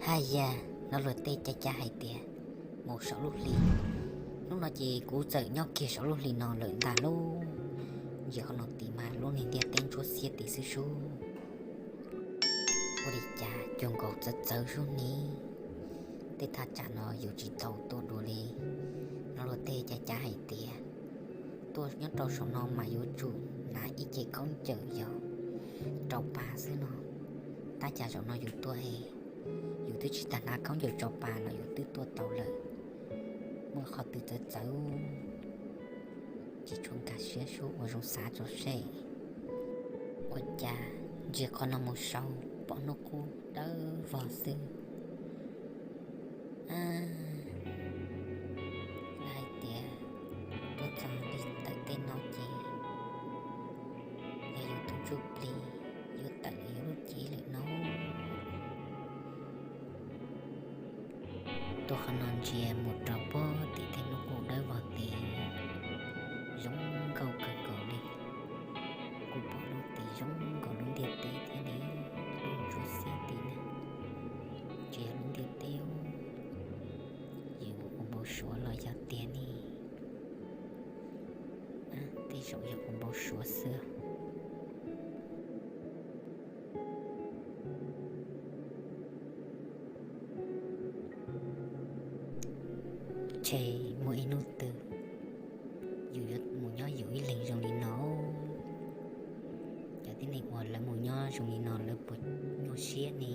Haj yam, no luag tej cai cai hais tias mus saum lub hli. Hnub no ces kuv txawm nyob kiag saum lub hli no lawm ntag lauj. Ntsia qhov no tid mas lub niag ntiaj teb ntsuab xiab tid xwb sub. Ua li cas cuag nkaus txawv txawv sub ni. Tej thaj tsam no yus tsis tau tuaj dua li. No luag tej cai cai hais tias tuaj nyob rau saum no mas yuav tsum hnav ib ce khaub ncaws yog rau pa xwb no. Tab cas zaum no yus tuaj es yus twb tsis tas hnav khaub ncaws rau pa los yus twb tuaj tau lawm. Muaj qhov twg txawv txawv, tsis tshua nkag siab sub, ua zoo xav tso seb. Ua cas ntsia qhov no mus saud pom hnub qub dawb vog xwb. Lawv hais tias tuaj txog li ntawm tej no ces yog yus tus ntsuj plig yuav tawm los yus lub cev lawm no. Tuaj qhov no ntsia mus rau puag tim tej hnub qub dawb vog tid, zoo nkauj kawg nkaus li. Kuv pom lub tid zoo nkaus lub ntiaj teb thiab ne, lub ntsuab xiab tid na. Tsis yog lub ntiaj teb, yus ua npau suav los yog tiag ne? Tej zaum yog ua npau suav xwb. Ces muaj ib hnub twg yus yuav mus nyob yus ib leeg zoo li no, cov tib neeg uas lawv mus nyob zoo li no lawv puas nyuaj siab ne?